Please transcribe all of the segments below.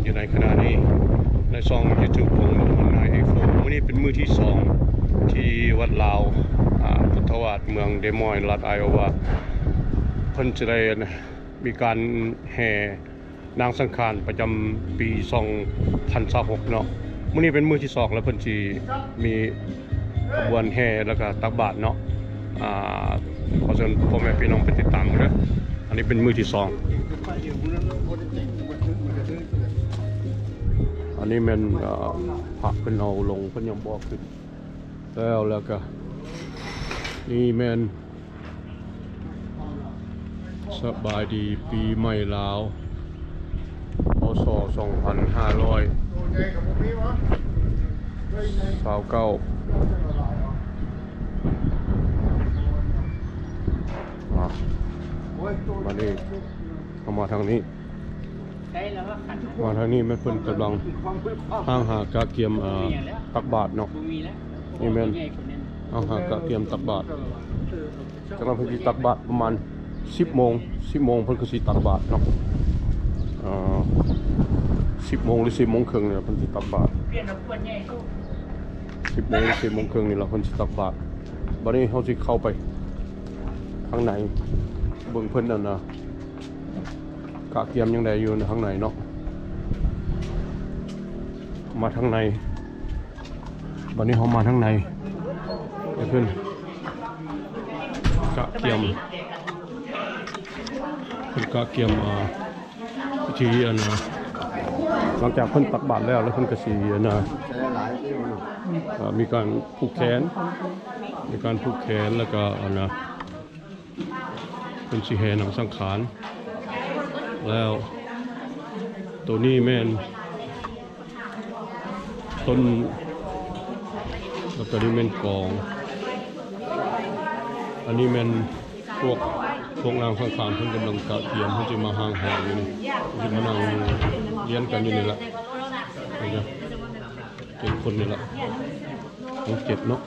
ຢູ່ໃນຂະນະນີ້ ໃນຊ່ອງຢູທູບຂອງນາຍເອໂຟ. ມື້ນີ້ເປັນມື້ທີສອງທີ່ວັດລາວ ອາ ພຸດທະວາດ ເມືອງເດມອຍ ລັດໄອໂອວາ ເພິ່ນຈະໄດ້ມີການແຫ່ນາງສັງຂານປະຈຳປີສອງພັນຊາວຫົກເນາະ. ມື້ນີ້ເປັນມື້ທີສອງ ແລ້ວເພິ່ນຊິມີຂະບວນແຫ່ ແລ້ວກະຕັກບາດເນາະ. ອາ ຂໍເຊີນພໍ່ແມ່ພີ່ນ້ອງໄປຕິດຕາມກັນເດີ. ອັນນີ້ເປັນມື້ທີສອງ. ອັນນີ້ແມ່ນ ເອີ ພະເພິ່ນເອົາລົງ ເພິ່ນຍັງບໍ່ເອົາຂຶ້ນ. ແລ້ວ ແລ້ວກະນີ້ແມ່ນ ສະບາຍດີປີໃໝ່ລາວ ພ.ສ. ສອງພັນຫ້າຮ້ອຍຊາວເກົ້າ. ມາ ມານີ້ ເຂົ້າມາທາງນີ້ ມາທາງນີ້ແມ່ນເພິ່ນກຳລັງຫ້າງຫາກະກຽມ ເອີ ຕັກບາດເນາະ. ນີ້ແມ່ນຫ້າງຫາກະກຽມຕັກບາດ. ກຳລັງເພິ່ນຊິຕັກບາດປະມານສິບໂມງ ສິບໂມງເພິ່ນກໍຊິຕັກບາດເນາະ. ເອີ ສິບໂມງ ຫຼື ສິບໂມງເຄິ່ງນີ້ແຫຼະ ເພິ່ນຊິຕັກບາດ. ສິບໂມງ ສິບໂມງເຄິ່ງນີ້ລະເພິ່ນຊິຕັກບາດ. ບັດນີ້ເຮົາຊິເຂົ້າໄປທາງໃນ ເບິ່ງເພິ່ນ ອັນນ່າ ກະກຽມຫຍັງໃດຢູ່ທາງໃນເນາະ. ມາທາງໃນ ບັດນີ້ເຮົາມາທາງໃນ ໃຫ້ເພິ່ນກະກຽມ ເພິ່ນກະກຽມ ອາ ພິທີ ອັນນ່າ ຫຼັງຈາກເພິ່ນຕັກບາດແລ້ວ ແລ້ວເພິ່ນກະຊິ ອັນນ່າ ເອີ ມີການຜູກແຂນ ມີການຜູກແຂນ ແລ້ວກະ ອັນນ່າ ເພິ່ນຊິແຫ່ນາງສັງຂານ. ແລ້ວໂຕນີ້ແມ່ນຕົ້ນ ແລ້ວໂຕນີ້ແມ່ນກອງ. ອັນນີ້ແມ່ນພວກ ພວກນາງສັງຂານເພິ່ນກຳລັງກະກຽມ ເພິ່ນຊິມາຮ່າງຫາຢູ່ນີ້ ເພິ່ນຊິມານັ່ງລຽນກັນຢູ່ນີ້ລະ ເຫັນບໍ່? ເຈັດຄົນນີ້ລະ ເຈັດເນາະ.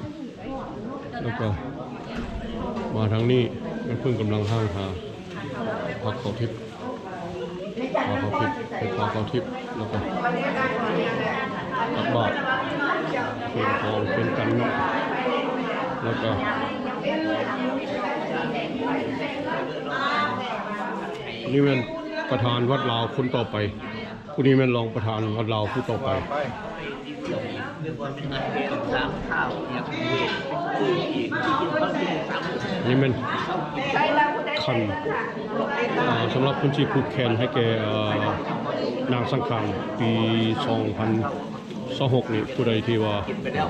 ແລ້ວກໍມາທາງນີ້ ແມ່ນເພິ່ນກຳລັງຮ່າງຫາພະເຂົ້າທິບ ພະເຂົ້າທິບ ເຮັດພະເຂົ້າທິບ ແລ້ວກໍຕັກບາດ ເຄື່ອງຂອງເຊັ່ນກັນເນາະ. ແລ້ວກໍນີ້ແມ່ນປະທານວັດລາວຄົນຕໍ່ໄປ. ຜູ້ນີ້ແມ່ນລອງປະທານວັດລາວຜູ້ຕໍ່ໄປ. ນີ້ແມ່ນຂັນ ອາ ສຳລັບເພິ່ນຊິຜູກແຂນໃຫ້ແກ່ ອາ ນາງສັງຂານ ປີສອງພັນຊາວຫົກນີ້ ຜູ້ໃດທີ່ວ່າ ອາ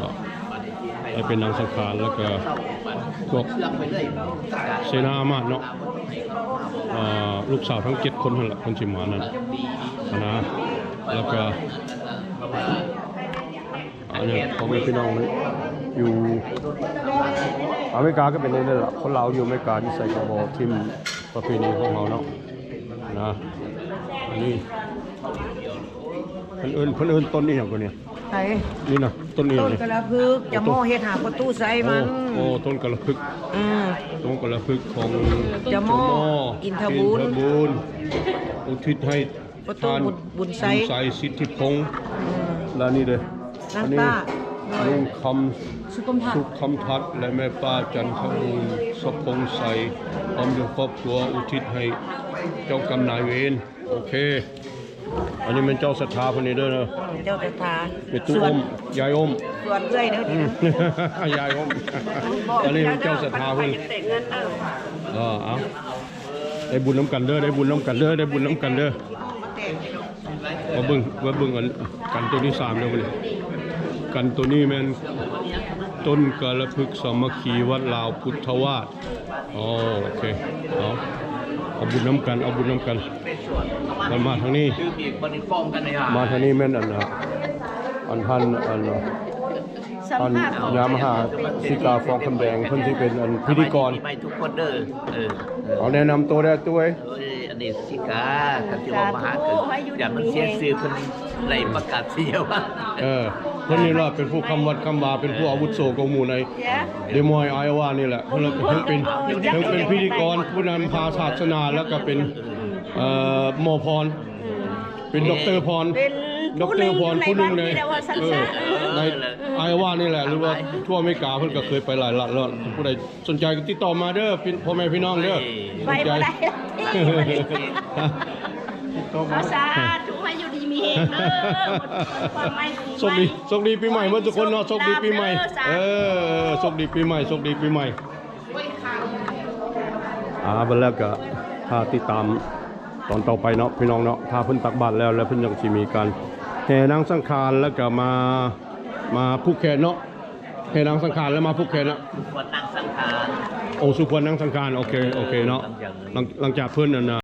ໄດ້ເປັນນາງສັງຂານ ແລ້ວກະພວກເສນາອາມາດເນາະ ເອີ ລູກສາວທັງເຈັດຄົນຫັ້ນລະ ເພິ່ນຊິມານັ້ນຫັ້ນນະ. ແລ້ວກະ ອັນນີ້ພໍ່ແມ່ພີ່ນ້ອງຢູ່ອາເມລິກາກໍເປັນແນວນີ້ລະ ຄົນລາວຢູ່ອາເມລິກາຢູ່ໃສກໍບໍ່ຖິ້ມປະເພນີຂອງເຮົາເນາະ ນະ. ອັນນີ້ ເພິ່ນເອີ້ນ ເພິ່ນເອີ້ນຕົ້ນອີ່ຫຍັງກະນີ້? ໃສ? ນີ້ນະ ຕົ້ນອີ່ຫຍັງນີ້? ຕົ້ນກະລະພຶກ ຈະໝໍເຮັດຫາປະຕູໃສ່ມັນ. ໂອ້ ຕົ້ນກະລະພຶກ. ອື ຕົ້ນກະລະພຶກຂອງຈະໝໍ ອິນທະບູນ ອຸທິດໃຫ້ປະຕູບຸນໄຊ ບຸນໄຊ ສິດທິພົງ. ອື ແລ້ວນີ້ເດີ ອັນນີ້ລຸງຄຳ ສຸຄຳທັດ ສຸຄຳທັດ ແລະ ແມ່ປ້າຈັນທະບູນ ສະພົງໄຊ ພ້ອມດ້ວຍຄອບຄົວ ອຸທິດໃຫ້ເຈົ້າກຳນາຍເວນ. ໂອເຄ ອັນນີ້ແມ່ນເຈົ້າສັດທາເພິ່ນນີ້ເດີ. ເຈົ້າສັດທາ ແມ່ຕູ້ອົ້ມ ຍາຍອົ້ມ ສ່ວນເອື້ອຍເດີ. ອື ຍາຍອົ້ມ ອັນນີ້ແມ່ນເຈົ້າສັດທາເພິ່ນ. ເອີ ເອົາ ໄດ້ບຸນນຳກັນເດີ ໄດ້ບຸນນຳກັນເດີ ໄດ້ບຸນນຳກັນເດີ. ມາເບິ່ງ ມາເບິ່ງອັນ ກັນໂຕທີສາມເດີ ກັນໂຕນີ້ແມ່ນຕົ້ນກາລະພຶກສາມັກຄີວັດລາວພຸດທະວາດ. ອໍ ໂອເຄ ເອົາ ເອົາບຸນນຳກັນ ເອົາບຸນນຳກັນ. ມາທາງນີ້ ມາທາງນີ້ແມ່ນອັນ ອັນທ່ານ ອັນ ອັນຍາມະຫາສີກາຟອງຄຳແດງ ເພິ່ນຊິເປັນອັນພິທີກອນ. ເອົາແນະນຳໂຕແດ່ ຕູ້ເອີຍ. ອັນນີ້ສິກາ ຄັນຊິເວົ້າມາຫາກັນ ຢ່າມັນເສຍຊື່ເພິ່ນໄດ້ປະກາດສະຍາບັດ. ເອີ ເພິ່ນນີ້ລະເປັນຜູ້ຄຳວັດຄຳວາ ເປັນຜູ້ອາວຸໂສກວ່າໝູ່ໃນເດມອຍ ໄອໂອວານີ້ແຫຼະ. ເພິ່ນເປັນ ເພິ່ນເປັນພິທີກອນ ຜູ້ນຳພາສາສະໜາ ແລ້ວກໍເປັນ ເອີ ໝໍພອນ. ເປັນດັອກເຕີພອນ ເປັນດັອກເຕີພອນຜູ້ໜຶ່ງໃນ ເອີ ໃນໄອໂອວານີ້ແຫຼະ ຫຼືວ່າທົ່ວອາເມລິກາ ເພິ່ນກໍເຄີຍໄປຫຼາຍລັດແລ້ວ. ຜູ້ໃດສົນໃຈກໍຕິດຕໍ່ມາເດີ ພີ່ ພໍ່ແມ່ພີ່ນ້ອງເດີ. ໄປບໍ່ໄດ້ ສາທຸ ໃຫ້ຢູ່ດີມີແຮງເດີ ໂຊກດີ ໂຊກດີປີໃໝ່ເບິດທຸກຄົນເນາະ ໂຊກດີປີໃໝ່ ເອີ ໂຊກດີປີໃໝ່ ໂຊກດີປີໃໝ່. ອ່າ ເບິ່ງແລ້ວກໍຖ້າຕິດຕາມຕອນຕໍ່ໄປເນາະ ພີ່ນ້ອງເນາະ. ຖ້າເພິ່ນຕັກບາດແລ້ວ ແລ້ວເພິ່ນຍັງຊິມີການແຫ່ນາງສັງຂານ ແລ້ວກໍມາ ມາຜູກແຂນເນາະ ແຫ່ນາງສັງຂານ ແລ້ວມາຜູກແຂນເນາະ. ສົມຄວນນາງສັງຂານ ໂອ້ ສົມຄວນນາງສັງຂານ ໂອເຄ ໂອເຄເນາະ. ຫຼັງ ຫຼັງຈາກເພິ່ນອັນນ່າ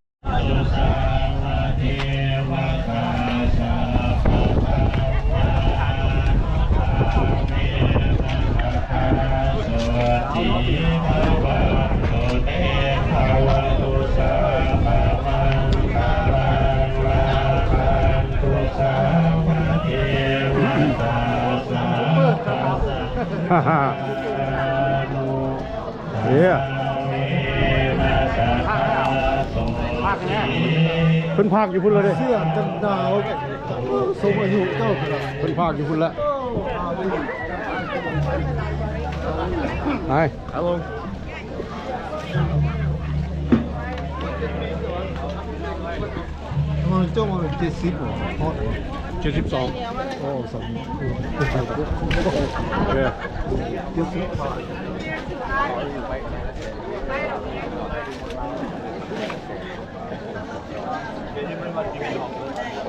ເອີ ພາກແນ່ ເພິ່ນພາກຢູ່ພຸ້ນແລ້ວເດ້ ເສື້ອກັນໜາວ ສົມອາຍຸເຈົ້າພຸ້ນລະ ເພິ່ນພາກຢູ່ພຸ້ນລະ. ໄປ ຄັບຜົມ. ເຈົ້າວ່າເຈັດສິບບໍ່? ຮອດບໍ່? ເຈັດສິບສອງ. ໂອ້ ສອງ ເຈັດສິບ ເຈັດສິບປາຍ.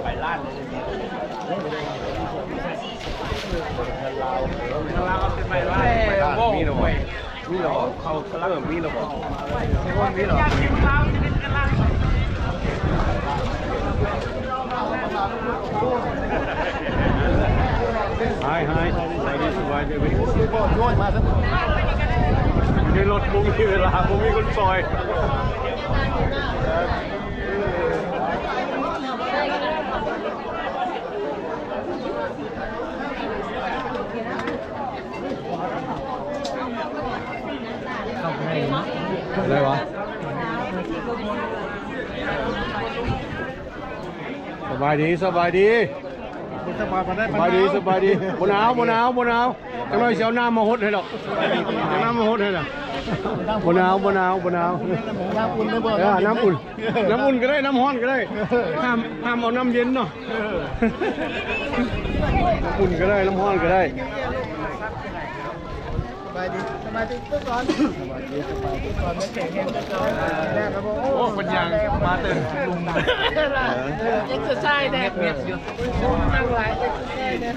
ໄປລ້ານເລີຍ ມີແລ້ວບໍ່? ມີແລ້ວບໍ່? ເຂົ້າ ເອີ ມີແລ້ວບໍ່? ມີແລ້ວບໍ່? ຫາຍ ຫາຍ ສະບາຍດີ ສະບາຍດີ ຢູ່ໃນລົດບໍ່ມີເວລາ ບໍ່ມີຄົນຊ່ອຍ. ໄດ້ວະ? ສະບາຍດີ ສະບາຍດີ ສະບາຍດີ ສະບາຍດີ. ບໍ່ໜາວ ບໍ່ໜາວ ບໍ່ໜາວ. ຈັກໜ້ອຍຊິເອົານ້ຳມາຫົດໃຫ້ດອກ ເອົານ້ຳມາຫົດໃຫ້ດອກ. ບໍ່ໜາວ ບໍ່ໜາວ ບໍ່ໜາວ. ນ້ຳອຸ່ນໄດ້ບໍ່? ເອີ ນ້ຳອຸ່ນ ນ້ຳອຸ່ນກໍໄດ້ ນ້ຳຮ້ອນກໍໄດ້. ຫ້າມ ຫ້າມເອົານ້ຳເຢັນເນາະ. ເອີ ນ້ຳອຸ່ນກໍໄດ້ ນ້ຳຮ້ອນກໍໄດ້. ສະບາຍດີ ສະບາຍດີທຸກຄົນ. ໂອ້ ເພິ່ນຍ່າງມາແຕ່ລຸງ ເອັກເຊີໄຊແດ່ ນັ່ງຫຼາຍ ເອັກເຊີໄຊແດ່.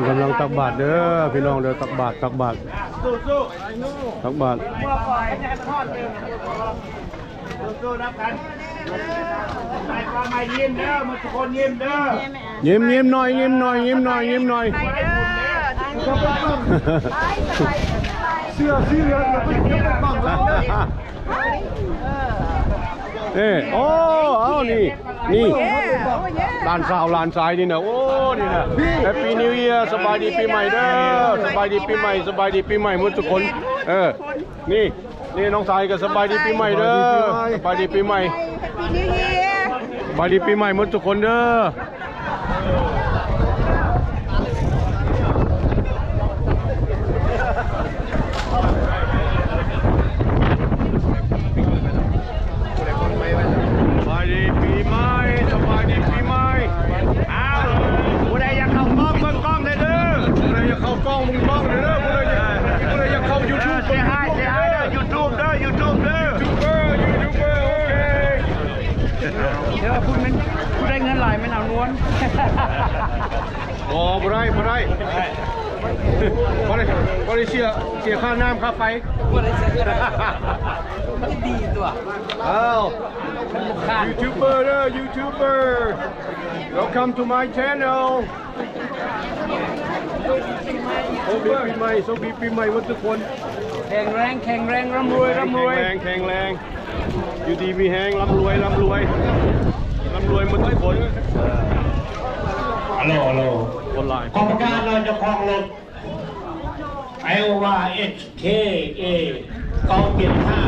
ກຳລັງຕັກບາດເດີພີ່ນ້ອງເດີ ຕັກບາດ ຕັກບາດ ຕັກບາດ. ສູ້ໆນຳກັນ ໃຫ້ຄວາມໃຫ້ຍິ້ມເດີ ໝົດທຸກຄົນຍິ້ມເດີ. ຍິ້ມ ຍິ້ມໜ້ອຍ ຍິ້ມໜ້ອຍ ຍິ້ມໜ້ອຍ ຍິ້ມໜ້ອຍ. ເສື້ອສີເຫຼືອງ ຢ່າໄປ ຢ່າໄປບັງລາວເດີ. ເອີ ໂອ້ ເອົາ ນີ້ ນີ້ ຫຼານສາວ ຫຼານຊາຍນີ້ນະ ໂອ້ ນີ້ນະ. Happy New Year ສະບາຍດີປີໃໝ່ເດີ ສະບາຍດີປີໃໝ່ ສະບາຍດີປີໃໝ່ໝົດທຸກຄົນ. ເອີ ນີ້ ນີ້ນ້ອງຊາຍກໍສະບາຍດີປີໃໝ່ເດີ ສະບາຍດີປີໃໝ່ ສະບາຍດີປີໃໝ່ໝົດທຸກຄົນເດີ. ສະບາຍດີປີໃໝ່ ສະບາຍດີປີໃໝ່. ອ້າວ ຜູ້ໃດຢາກເຂົ້າກ້ອງເບິ່ງກ້ອງໄດ້ເດີ ຜູ້ໃດຢາກເຂົ້າກ້ອງເບິ່ງກ້ອງໄດ້ເດີ ຜູ້ໃດຢາກ ຜູ້ໃດຢາກເຂົ້າຢູທູບ ເຊຮາຍ ເຊຮາຍເດີ ຢູທູບເດີ ຢູທູບເດີ ຢູທູບເບີ ຢູທູບເບີ ໂອເຄ. ແຕ່ວ່າຜູ້ແມ່ນ ຜູ້ໄດ້ເງິນຫຼາຍແມ່ນອານວນ. ບໍ່ ບໍ່ໄດ້ ບໍ່ໄດ້ ບໍ່ໄດ້ ບໍ່ໄດ້ເສຍ ເສຍຄ່ານ້ຳຄ່າໄຟ ບໍ່ໄດ້ເສຍ ມັນດີຕົວະ. ອ້າວ ຢູທູບເບີເດີ ຢູທູບເບີ Welcome to my channel. ໂຊກດີປີໃໝ່ ໂຊກດີປີໃໝ່ໝົດທຸກຄົນ ແຂງແຮງ ແຂງແຮງ ລ່ຳລວຍ ລ່ຳລວຍ ແຂງແຮງ ແຂງແຮງ ຢູ່ດີມີແຮງ ລ່ຳລວຍ ລ່ຳລວຍ ລ່ຳລວຍໝົດທຸກຄົນ. ເອີ ຮັລໂຫຼ ຮັລໂຫຼ ຄົນຫຼາຍ ຂໍປະກາດເນາະ ເຈົ້າຂອງລົດ ໄອໂອວາ ເອັດເຄເອ ເກົ້າເຈັດຫ້າ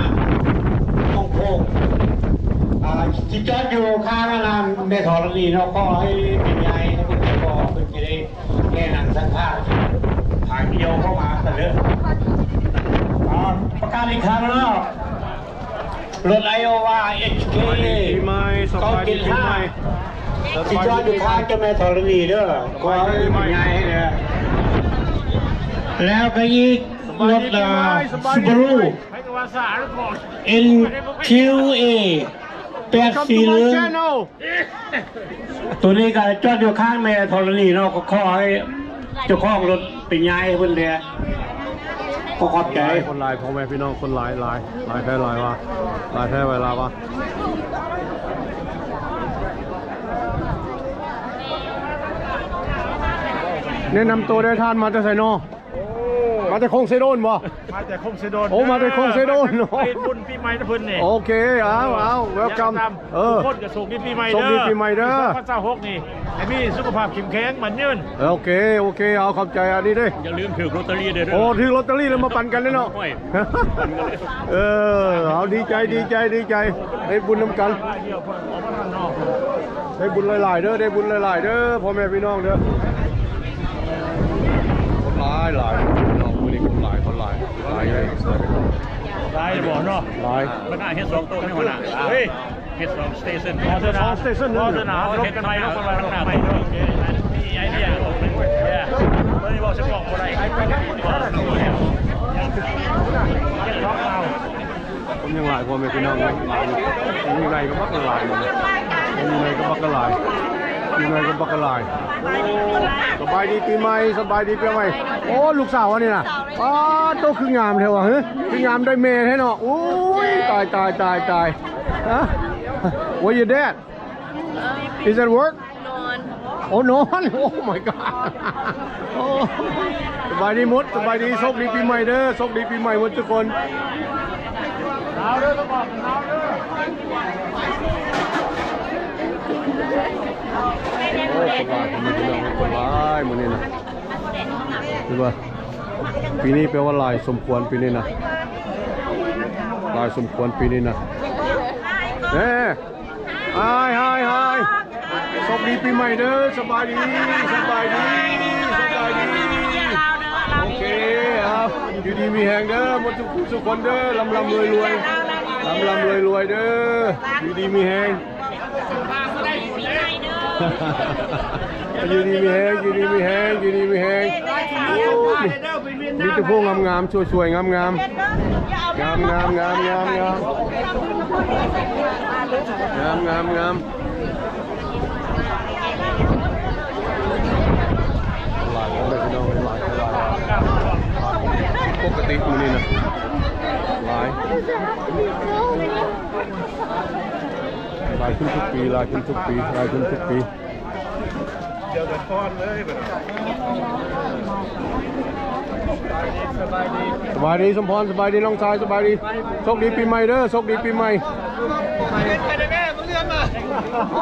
ຂອງໂພງ ອ່າ ທີ່ຈອດຢູ່ຂ້າງອັນນັ້ນ ແມ່ທໍລະນີເນາະ ຂໍໃຫ້ແມ່ໃຫຍ່ເພິ່ນ ຂໍເພິ່ນຈະໄດ້ແນະນຳສັກພາ ພາກ່ຽວເຂົ້າມາກັນເດີ. ອ່າ ປະກາດອີກຄັ້ງເນາະ ລົດໄອໂອວາ ເອັດເຄເອ ປີໃໝ່ ສະບາຍດີປີໃໝ່ ທີ່ຈອດຢູ່ຂ້າງເຈົ້າແມ່ທໍລະນີເດີ ຂໍໃຫ້ແມ່ໃຫຍ່ເດີ. ແລ້ວກໍອີກ ລົດ ອ່າ ຊູບາຣູ ເອັນຄິວເອ ແປດສີ່ໜຶ່ງ ໂຕນີ້ກໍຈອດຢູ່ຂ້າງແມ່ທໍລະນີເນາະ ກໍຂໍໃຫ້ເຈົ້າຂອງລົດໄປຍ້າຍໃຫ້ເພິ່ນແດ່ ຂໍຂອບໃຈ. ຄົນຫຼາຍ ພໍ່ແມ່ພີ່ນ້ອງ ຄົນຫຼາຍ ຫຼາຍ ຫຼາຍແທ້ຫຼາຍວ່າ ຫຼາຍແທ້ຫຼາຍວ່າ. ແນະນຳໂຕແດ່ທ່ານ ມາແຕ່ໃສເນາະ? ໂອ້ ມາແຕ່ຄົງເຊໂດນບໍ່? ມາແຕ່ຄົງເຊໂດນ. ໂອ້ ມາແຕ່ຄົງເຊໂດນເນາະ ເຮັດບຸນປີໃໝ່ນຳເພິ່ນນີ້. ໂອເຄ ເອົາ ເອົາ ເວລຄັມ ເອີ ທຸກຄົນກໍໂຊກດີປີໃໝ່ເດີ ໂຊກດີປີໃໝ່ເດີ ປີສອງພັນຊາວຫົກນີ້ ໃຫ້ມີສຸຂະພາບເຂັ້ມແຂງໝັ້ນຍືນ. ໂອເຄ ໂອເຄ ເອົາ ຂອບໃຈ ອັນນີ້ເດ້ ຢ່າລືມຖືກລອດເຕີຣີເດີ. ໂອ້ ຖືກລອດເຕີຣີແລ້ວມາປັນກັນເດ້ເນາະ. ເອີ ເອົາ ດີໃຈ ດີໃຈ ດີໃຈ ໄດ້ບຸນນຳກັນ ໄດ້ບຸນຫຼາຍໆເດີ ໄດ້ບຸນຫຼາຍໆເດີ ພໍ່ແມ່ພີ່ນ້ອງເດີ. ຄົນຫຼາຍຫຼາຍ ພີ່ນ້ອງ ມື້ນີ້ຄົນຫຼາຍ ຄົນຫຼາຍ ຫຼາຍເລີຍ ຫຼາຍບໍ່ເນາະ ຫຼາຍ. ບັນດາເຮັດສອງໂຕະນີ້ ຫົວໜ້າ ເຮີ້ຍ ເຮັດສອງສະເຕຊັນ ສອງສະເຕຊັນ ສອງສະເຕຊັນ ເຮັດໃໝ່ ເຮົາເຮັດໃໝ່ ເຮົາເປັນໜ້າ ມີໄອເດຍ ເອີ ເພິ່ນເວົ້າສະກອງບໍ່ໄດ້. ຄົນຍັງຫຼາຍ ພໍ່ແມ່ພີ່ນ້ອງ ຍັງຫຼາຍຢູ່ ຢູ່ໃນກໍບັກຫຼາຍ ຢູ່ໃນກໍບັກຫຼາຍ ຢູ່ໃນກໍບັກຫຼາຍ. ສະບາຍດີປີໃໝ່ ສະບາຍດີປີໃໝ່. ໂອ້ ລູກສາວອັນນີ້ນະ ປ້າໂຕ ຄືງາມແທ້ວະ ເຮີ ຄືງາມໄດ້ແມ່ແທ້ເນາະ. ໂອ້ຍ ຕາຍ ຕາຍ ຕາຍ ຕາຍ. ຮະ Where your dad? Is at work? ນອນ ໂອ້ ນອນ. Oh my god. ໂອ້ ສະບາຍດີໝົດ ສະບາຍດີ ໂຊກດີປີໃໝ່ເດີ ໂຊກດີປີໃໝ່ໝົດທຸກຄົນ. ໂອ້ ສະບາຍດີພີ່ນ້ອງ ຄົນຫຼາຍມື້ນີ້ນະ ຄືວ່າ ປີນີ້ແປວ່າຫຼາຍສົມຄວນ ປີນີ້ນະ ຫຼາຍສົມຄວນປີນີ້ນະ. ເອີ Hi hi hi. ໂຊກດີປີໃໝ່ເດີ ສະບາຍດີ ສະບາຍດີ ສະບາຍດີ. ໂອເຄ ເອົາ ຢູ່ດີມີແຮງເດີ ໝົດທຸກຜູ້ທຸກຄົນເດີ ລ່ຳໆລວຍໆ ລ່ຳໆລວຍໆເດີ ຢູ່ດີມີແຮງ ຢູ່ດີມີແຮງ ຢູ່ດີມີແຮງ ຢູ່ດີມີແຮງ. ໂອ້ຍ ມີແຕ່ພວກງາມໆ ສວຍໆ ງາມໆ ງາມໆ ງາມໆ ງາມໆ ງາມໆ ງາມໆ. ຫຼາຍຄົນເດີພີ່ນ້ອງ ຫຼາຍ ຫຼາຍ ຜິດປົກກະຕິມື້ນີ້ນະ ຫຼາຍ ຫຼາຍຂຶ້ນທຸກປີ ຫຼາຍຂຶ້ນທຸກປີ ຫຼາຍຂຶ້ນທຸກປີ. ສະບາຍດີ ສົມພອນ ສະບາຍດີນ້ອງຊາຍ ສະບາຍດີ ໂຊກດີປີໃໝ່ເດີ ໂຊກດີປີໃໝ່.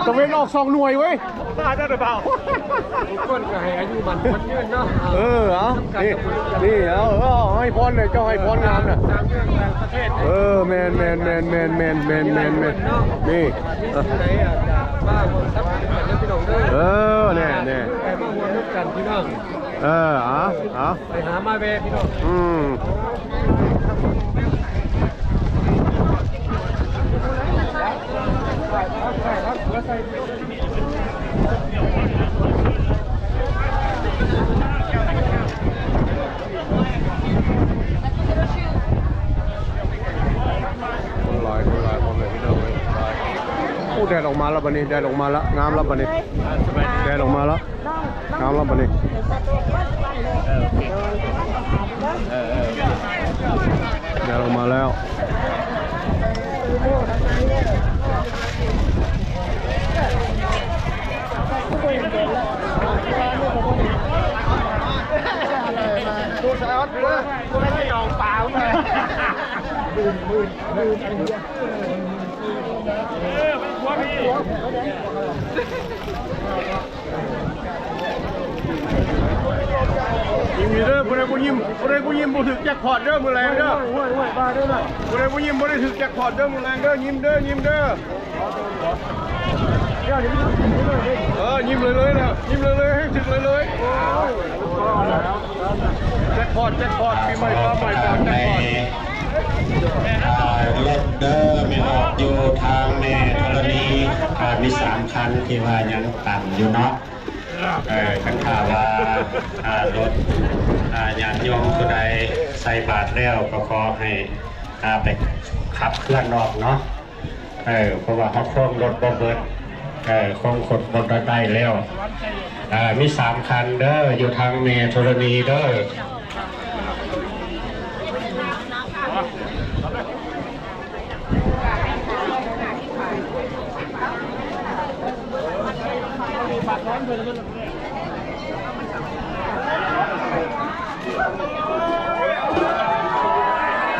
ຕາເວັນອອກສອງໜ່ວຍເວີຍ ຕາຍແລ້ວເບົາ ທຸກຄົນກໍໃຫ້ອາຍຸໝັ້ນຂວັນຍືນເນາະ. ເອີ ເອົາ ນີ້ ນີ້ ເອົາ ເອົາ ໃຫ້ພອນເລີຍ ເຈົ້າໃຫ້ພອນງາມນະ. ເອີ ແມ່ນໆໆໆໆໆໆ ນີ້ ເອີ ເອີ ແນ່ໆ ເອີ ເອົາ ເອົາ ໄປຫາມາແວ່ພີ່ນ້ອງ ອືມ. ຄົນຫຼາຍ ຄົນຫຼາຍ ພໍ່ແມ່ພີ່ນ້ອງເອີຍ ຫຼາຍ. ໂອ້ ແດດອອກມາແລ້ວບັດນີ້ ແດດອອກມາແລ້ວ ງາມແລ້ວບັດນີ້ ແດດອອກມາແລ້ວ. ງາມແລ້ວບັດນີ້ ເອີ ໂອເຄ ເອີ ເອີ ເອີ ແດດອອກມາແລ້ວ. ອະໄລມາ ຍິ້ມຢູ່ເດີ ຜູ້ໃດບໍ່ຍິ້ມ ຜູ້ໃດບໍ່ຍິ້ມບໍ່ຖືກແຈັກພອດເດີ ມື້ແລງເດີ ຜູ້ໃດບໍ່ຍິ້ມບໍ່ໄດ້ຖືກແຈັກພອດເດີ ມື້ແລງເດີ ຍິ້ມເດີ ຍິ້ມເດີ. ເອີ ຍິ້ມເລີຍໆ ແລ້ວ ຍິ້ມເລີຍໆ ໃຫ້ຖືກເລີຍໆ ໂອ້ຍ ແຈັກພອດ ແຈັກພອດ ປີໃໝ່ຟ້າໃໝ່ ແຈັກພອດ ອ່າ ລົດເດີ ແມ່ນອອກຢູ່ທາງແມ່ທໍລະນີ ອ່າ ມີສາມຄັນທີ່ວ່າຍັງຕັນຢູ່ເນາະ ເອີ ຄັນຖ້າວ່າ ອ່າ ລົດ ອ່າ ຍາດໂຍມຜູ້ໃດໃສ່ບາດແລ້ວ ກໍຂໍໃຫ້ ອ່າ ໄປຂັບເຄື່ອນອອກເນາະ. ເອີ ເພາະວ່າເຮົາຄົງລົດບໍ່ເບິດ ເອີ ຄົງຄົນບໍ່ໄດ້ແລ້ວ ເອີ ມີສາມຄັນເດີ ຢູ່ທາງແມ່ທໍລະນີເດີ.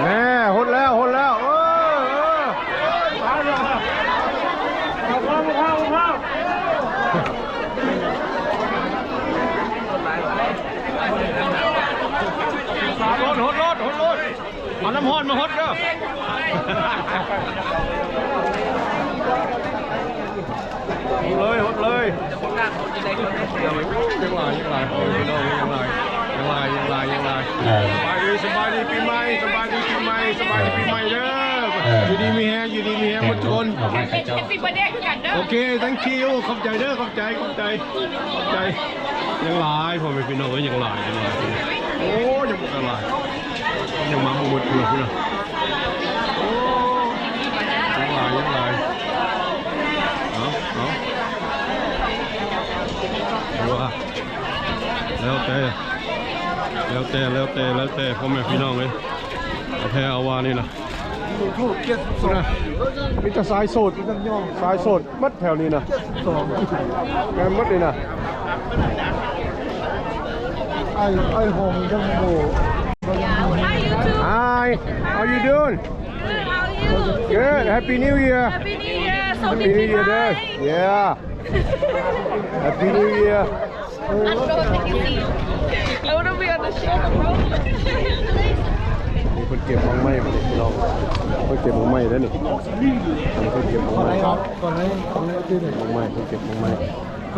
ແນ່ ຫົດແລ້ວ ຫົດແລ້ວ ເອີ ເອີ ຫົດໂລດ ຫົດໂລດ ຫົດໂລດ. ເອົານ້ຳຮ້ອນມາຫົດເດີ ຫົດເລີຍ ຫົດເລີຍ ຍັງຫຼາຍ ຍັງຫຼາຍ ໂອ້ຍ ພີ່ນ້ອງ ຍັງຫຼາຍ ຍັງຫຼາຍ ຍັງຫຼາຍ ຍັງຫຼາຍ ເອີ ສະບາຍດີ ສະບາຍດີ ປີໃໝ່ ສະບາຍດີ ປີໃໝ່ ສະບາຍດີ ເອີ ປີໃໝ່ເດີ ເອີ ຢູ່ດີມີແຮງ ຢູ່ດີມີແຮງໝົດທຸກຄົນ Happy birthday ຄືກັນເດີ ໂອເຄ thank you ຂອບໃຈເດີ ຂອບໃຈ ຂອບໃຈ ຂອບໃຈ ຍັງຫຼາຍ ພໍ່ແມ່ພີ່ນ້ອງເອີຍ ຍັງຫຼາຍ ຍັງຫຼາຍ ໂອ້ ຍັງບໍ່ທັນຫຼາຍ ຍັງມາບໍ່ໝົດຢູ່ພຸ້ນນະ ໂອ້ ຍັງຫຼາຍ ຍັງຫຼາຍ ເອົາ ເອົາ ເອົາວ່າ ແລ້ວແຕ່ ແລ້ວແຕ່ ແລ້ວແຕ່ ແລ້ວແຕ່ ພໍ່ແມ່ພີ່ນ້ອງເອີຍ ເອົາແທ້ເອົາວ່ານີ້ນະ ພຸ້ນນະ ມີແຕ່ສາຍໂສດ ສາຍໂສດ ໝົດແຖວນີ້ນະ ແມ່ນໝົດນີ້ນະ Hi, how you doing? Good. Happy New Year. Happy New Year. Happy New Year ເດີ. Yeah. Happy New Year. ນີ້ເພິ່ນເກັບໝາກໄມ້ ພີ່ນ້ອງ ເພິ່ນເກັບໝາກໄມ້ເດ້ນີ້ ເພິ່ນເກັບໝາກໄມ້ ໝາກໄມ້ ເພິ່ນເກັບໝາກໄມ້ ເ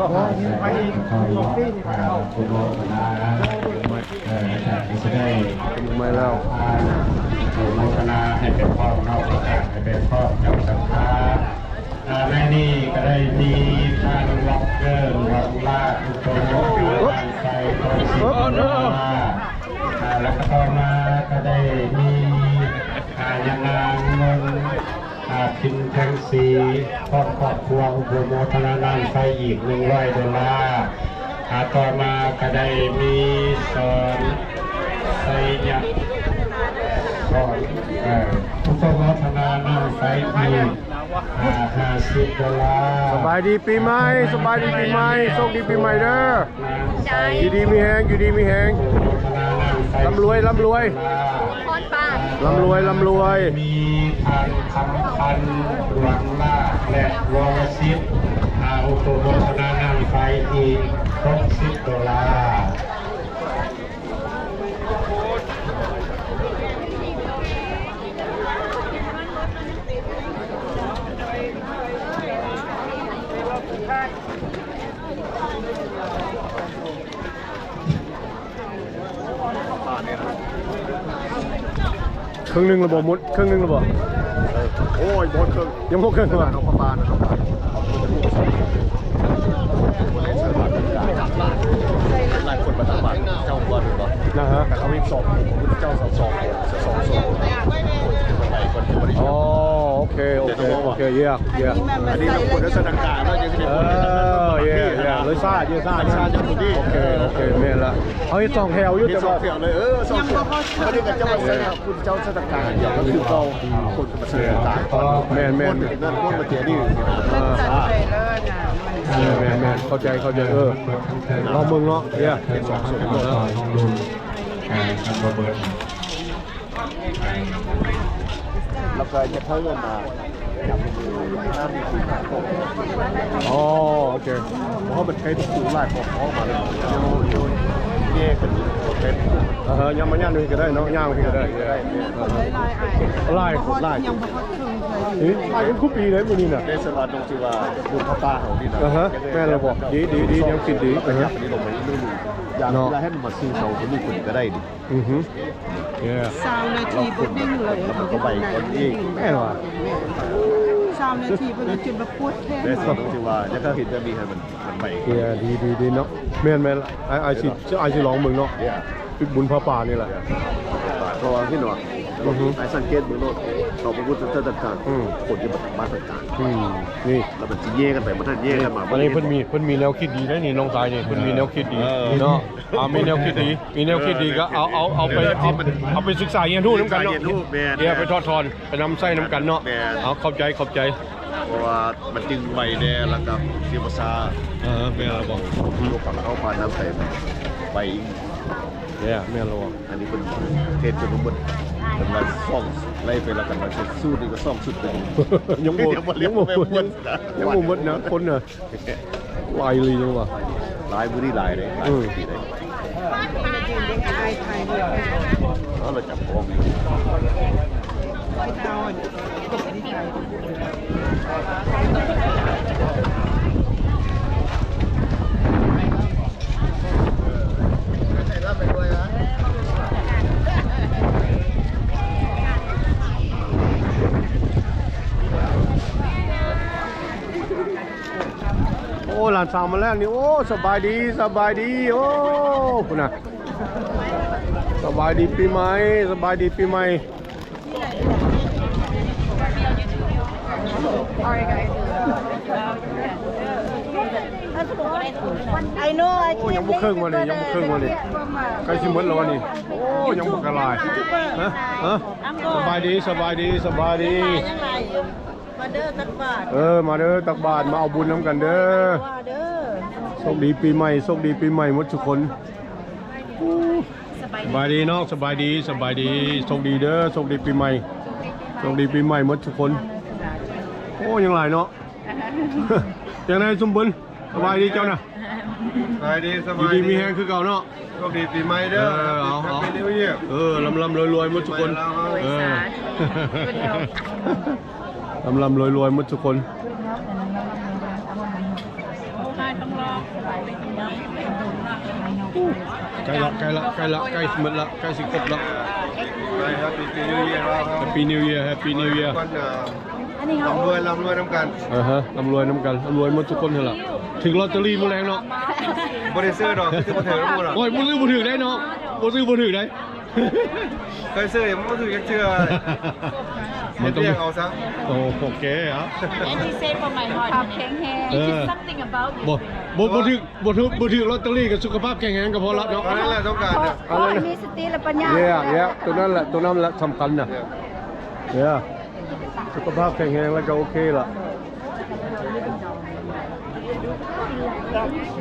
ອີ ຈາກທີ່ຊິໄດ້ເປັນໝາກໄມ້ແລ້ວ ອະນຸໂມທະນາໃຫ້ເປັນພ້ອມເນາະ ປະກາດໃຫ້ເປັນພ້ອມເຈົ້າສັດທາ ອ່າ ໃນນີ້ກໍໄດ້ມີທ່ານ ລັອກເກີ ວັງລາດ ອຸປະໂມທະນານາງໄຊ ທອງສິບ ໂອ້ໂນ ອ່າ ແລ້ວກໍຕໍ່ມາກໍໄດ້ມີ ອ່າ ຍານາງ ນົນ ອ່າ ພິນແພງສີ ພ້ອມຄອບຄົວ ອຸປະໂມທະນານານາງໄຊອີກ ໜຶ່ງຮ້ອຍໂດລາ ອ່າ ຕໍ່ມາກໍໄດ້ມີ ສອນ ໄຊຍະ ສອນ ເອີ ອຸປະໂມທະນານາງໄຊອີກ ອ່າ ຫ້າສິບໂດລາ. ສະບາຍດີປີໃໝ່ ສະບາຍດີປີໃໝ່ ໂຊກດີປີໃໝ່ເດີ ຢູ່ດີມີແຮງ ຢູ່ດີມີແຮງ ລ່ຳລວຍ ລ່ຳລວຍ ລ່ຳລວຍ ລ່ຳລວຍ. ມີທ່ານ ຄຳພັນ ດວງລາດ ແລະ ວໍລະສິດ ອາ ອຸປະໂມທະນານາງໄຊອີກ ຫົກສິບໂດລາ. ເຄິ່ງໜຶ່ງແລ້ວບໍ່? ໝົດເຄິ່ງໜຶ່ງແລ້ວບໍ່? ໂອ້ຍ ບໍ່ເຄິ່ງ ຍັງບໍ່ເຄິ່ງວ່າ ເອົາປະມານ ຫຼາຍຄົນມາຕັກບາດເຈົ້າກ່ອນແມ່ນບໍ່? ນະຮະ ແຕ່ເຂົາເຮັດສອງ ເຈົ້າສອງ ສອງ ສອງ ສອງ ອໍ ໂອເຄ ໂອເຄ ໂອເຄ ເຢ້ຍມ ເຢ້ຍມ ອັນນີ້ນຳຄົນລັກສະນະການເນາະ ຍັງຊິໄດ້ຄົນ ເອີ ເຢ້ຍມ ເຢ້ຍມ ເລີຍຊາ ເຢ້ຍມຊາ ຊາຈາກຜູ້ນີ້ ໂອເຄ ໂອເຄ ແມ່ນລະ ເຮົາເຮັດສອງແຖວຢູ່ ເຮັດສອງແຖວເລີຍ ເອີ ສອງແຖວ ອັນນີ້ກໍຈະມາໃສ່ ເຈົ້າສະຖານການດຽວກັນຄືເກົ່າ ຄົນກໍມາສະຖານການ ແມ່ນໆ ຄົນເປັນນັ້ນຄົນມາເຈນີ້ ເອີ ແມ່ນໆ ເຂົ້າໃຈ ເຂົ້າໃຈ ເອີ ລອງເບິ່ງເນາະ ເອີ ເປັນສອງຄົນ ເອີ ເອີ ຄັນບໍ່ເບີດ ເອີ ໃສ່ຈະເພິ່ນມາ ອໍ ໂອເຄ ເພາະມັນໃຊ້ປະຕູຫຼາຍ ເພາະເຂົ້າມາແລ້ວ ໂຍ ໂຍ ແຍກກັນ ໂອເຄ ອ່າຮະ ຍ່າງມາຍ່າງນີ້ກໍໄດ້ເນາະ ຍ່າງນີ້ກໍໄດ້ ຫຼາຍ ຫຼາຍ ຍັງບໍ່ຮອດເຄິ່ງເທື່ອ ເອີຍ ຫຼາຍເປັນຄູ່ປີເດ້ມື້ນີ້ນະ ໄດ້ສະຫວັດຕົງທີ່ວ່າບຸນຜ້າປ່າເຮົານີ້ນະ ອ່າຮະ ແມ່ນແລ້ວບໍ່ ດີ ດີ ດີ ແນວຄິດດີ ອ່າຮະ ຢາກເວລາໃຫ້ມັນມາສູ່ເຮົາຕົງນີ້ເພິ່ນກໍໄດ້ນີ້ ອືຮຶ ຊາວນາທີບໍ່ດຶງເລີຍ ແລ້ວມັນກໍໄວກວ່ານີ້ອີກ ແມ່ນວ່າ ຊາວນາທີເພິ່ນຈົນວ່າປວດແຂນ ແມ່ນວ່າ ທີ່ວ່າຢາກເຫັນແບບນີ້ໃຫ້ມັນ ມັນໄວ ເອີ ດີ ດີ ດີເນາະ ແມ່ນ ແມ່ນ ອ້າຍ ອ້າຍຊິ ອ້າຍຊິລອງເບິ່ງເນາະ ເອີ ປິດບຸນຜ້າປ່ານີ້ແຫຼະ ເພາະວ່າເຫັນວ່າ ອືຮຶ ອ້າຍສັງເກດເບິ່ງໂລດ ເຂົາບໍ່ຮູ້ຈັກຈັດການ ອືມ ຄົນທີ່ມາຈັດການ ອືມ ນີ້ ແລ້ວມັນຊິແຍກກັນໄປ ມັນທັນແຍກກັນມາ ອັນນີ້ເພິ່ນມີ ເພິ່ນມີແນວຄິດດີໄດ໋ນີ້ ນ້ອງຊາຍນີ້ ເພິ່ນມີແນວຄິດດີ ເອີ ເນາະ ອ່າ ມີແນວຄິດດີ ມີແນວຄິດດີກໍເອົາ ເອົາ ເອົາໄປ ເອົາ ເອົາໄປສຶກສາຮຽນຮູ້ນຳກັນເນາະ ເອີ ໄປຖອດຖອນ ໄປນຳໃຊ້ນຳກັນເນາະ ເອົາ ຂອບໃຈ ຂອບໃຈ ເພາະວ່າມັນຈຶ່ງໄວແດ່ ແລ້ວກໍເສຍເວລາ ເອີ ແມ່ນແລ້ວບໍ່ ອືມ ເຮົາພານຳໄປໄວອີກ ແມ່ນແລ້ວບໍ່ ອັນນີ້ເພິ່ນເທດຈົນໝົດ ເພິ່ນວ່າສອງ ໄລ່ໄປແລ້ວກັນວ່າຊຸດນີ້ກໍສອງຊຸດ ຍັງບໍ່ ຍັງບໍ່ໝົດ ຍັງບໍ່ໝົດນະ ຄົນນະ ຫຼາຍອີ່ຫຼີຍັງວ່າ ຫຼາຍ ມື້ນີ້ຫຼາຍເດ້ ຫຼາຍ ອືມ ມື້ນີ້ເດ້ ເອົາລະຈັບຂອງ ໂອ້ ຫຼານສາວມາແລ້ວນີ້ ໂອ້ ສະບາຍດີ ສະບາຍດີ ໂອ້ ພຸ້ນນະ ສະບາຍດີປີໃໝ່ ສະບາຍດີປີໃໝ່ Alright, guys. I know I ໂອ້ ຍັງບໍ່ເຄິ່ງວ່ານີ້ ຍັງບໍ່ເຄິ່ງວ່ານີ້ ໃກ້ຊິໝົດແລ້ວວ່ານີ້ ໂອ້ ຍັງບໍ່ກະຫຼາຍ ຮະ ຮະ ສະບາຍດີ ສະບາຍດີ ສະບາຍດີ ຍັງຫຼາຍຢູ່ ມາເດີຕັກບາດ ເອີ ມາເດີຕັກບາດ ມາເອົາບຸນນຳກັນເດີ ໂຊກດີປີໃໝ່ ໂຊກດີປີໃໝ່ໝົດທຸກຄົນ ສະບາຍດີນ້ອງ ສະບາຍດີ ສະບາຍດີ ໂຊກດີເດີ ໂຊກດີປີໃໝ່ ໂຊກດີປີໃໝ່ໝົດທຸກຄົນ ໂອ້ ຍັງຫຼາຍເນາະ ຈັ່ງໃດສົມບູນ ສະບາຍດີເຈົ້ານະ ສະບາຍດີ ສະບາຍດີ ຢູ່ດີມີແຮງຄືເກົ່າເນາະ ໂຊກດີປີໃໝ່ເດີ ເອີ ເອົາ Happy New Year ເອີ ລຳລຳລວຍໆໝົດທຸກຄົນ ເອີ ລຳລຳລວຍໆໝົດທຸກຄົນ ໃກ້ລະ ໃກ້ລະ ໃກ້ລະ ໃກ້ໝົດລະ ໃກ້ຊິຄົບລະ Happy New Year Happy New Year ລຳລວຍ ລຳລວຍນຳກັນ ອ່າຮະ ລຳລວຍນຳກັນ ລຳລວຍໝົດທຸກຄົນຫັ້ນລະ ຖືກລອດເຕີຣີມື້ແລງເນາະ ບໍ່ໄດ້ຊື້ດອກ ຄືບໍ່ຖືກນຳໝູ່ດອກ ໂອ້ຍ ບໍ່ຊື້ບໍ່ຖືກໄດ້ເນາະ ບໍ່ຊື້ບໍ່ຖືກໄດ້ ເຄີຍຊື້ຍັງບໍ່ຖືກຈັກເທື່ອ ມັນຕ້ອງ ເຮັດວຽກເອົາຊະ ໂອເຄ ເອົາ Can you say for my heart ຄວາມແຂງແຮງ ເອີ something about you ບໍ່ ບໍ່ຖືກ ບໍ່ຖືກ ບໍ່ຖືກລອດເຕີຣີກໍສຸຂະພາບແຂງແຮງກໍພໍລະເນາະ ອັນນັ້ນແຫຼະຕ້ອງການນະ ໂອ້ຍ ມີສະຕິແລະປັນຍາ ເຢ້ ເຢ້ ໂຕນັ້ນແຫຼະ ໂຕນັ້ນແຫຼະສຳຄັນນະ ເຢ້ ສຸຂະພາບແຂງແຮງແລ້ວກໍໂອເຄລະ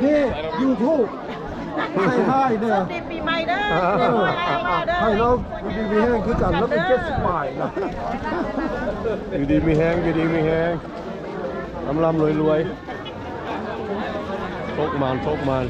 ເດ້ YouTube ໃສ່ທ້າຍເດີ ໂຊກດີປີໃໝ່ເດີ ເອີ ໃຫ້ລາວຢູ່ດີມີແຮງຄືກັນ ລາວເປັນເຈັດສິບປາຍລະ ຢູ່ດີມີແຮງ ຢູ່ດີມີແຮງ ລຳລຳລວຍໆ ໂຊກໝານ ໂຊກໝານ.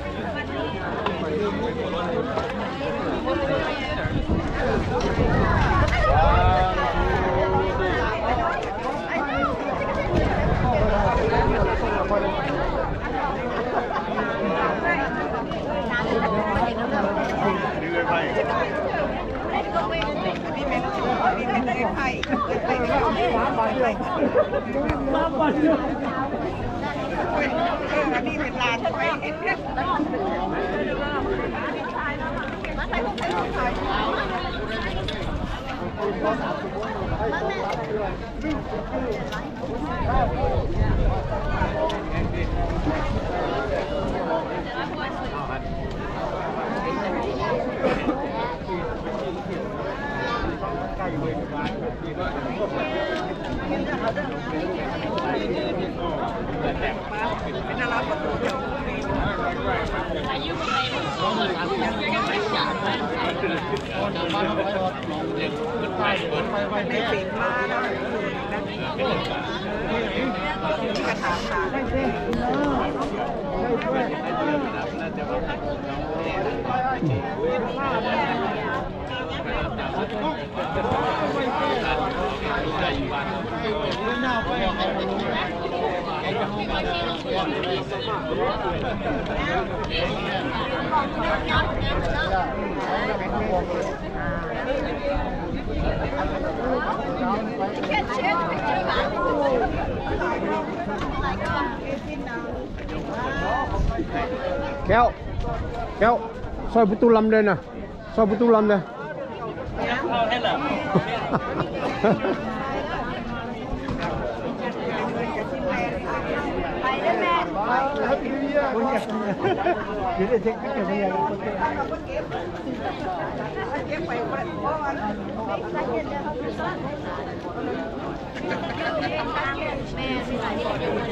ເປັນມາເນາະ. ແກ້ວ ແກ້ວ ຊ່ອຍປະຕູລຳເດີນະ ຊ່ອຍປະຕູລຳເດີ.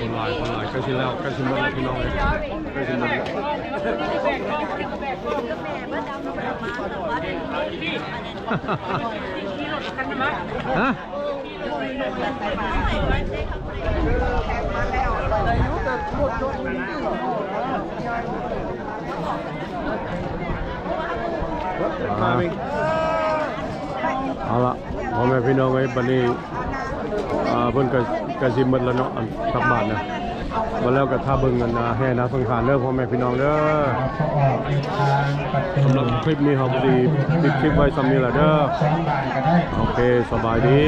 ຄົນຫຼາຍ ຄົນຫຼາຍ ໃກ້ຊິແລ້ວ ໃກ້ຊິໝົດແລ້ວ ພີ່ນ້ອງເອີຍ ໃກ້ຊິໝົດແລ້ວ. ຮະ? ເອົາລະ ພໍ່ແມ່ພີ່ນ້ອງເອີຍ ບັດນີ້ ອ່າ ເພິ່ນກໍ ກໍຊິໝົດແລ້ວເນາະ ອັນຕັກບາດນະ. ມາແລ້ວກໍຖ້າເບິ່ງກັນນະ ແຫ່ນາງສັງຂານເດີ ພໍ່ແມ່ພີ່ນ້ອງເດີ. ສຳລັບຄລິບນີ້ເຮົາກໍຊິປິດຄລິບໄວ້ສ່ຳນີ້ລະເດີ. ໂອເຄ ສະບາຍດີ.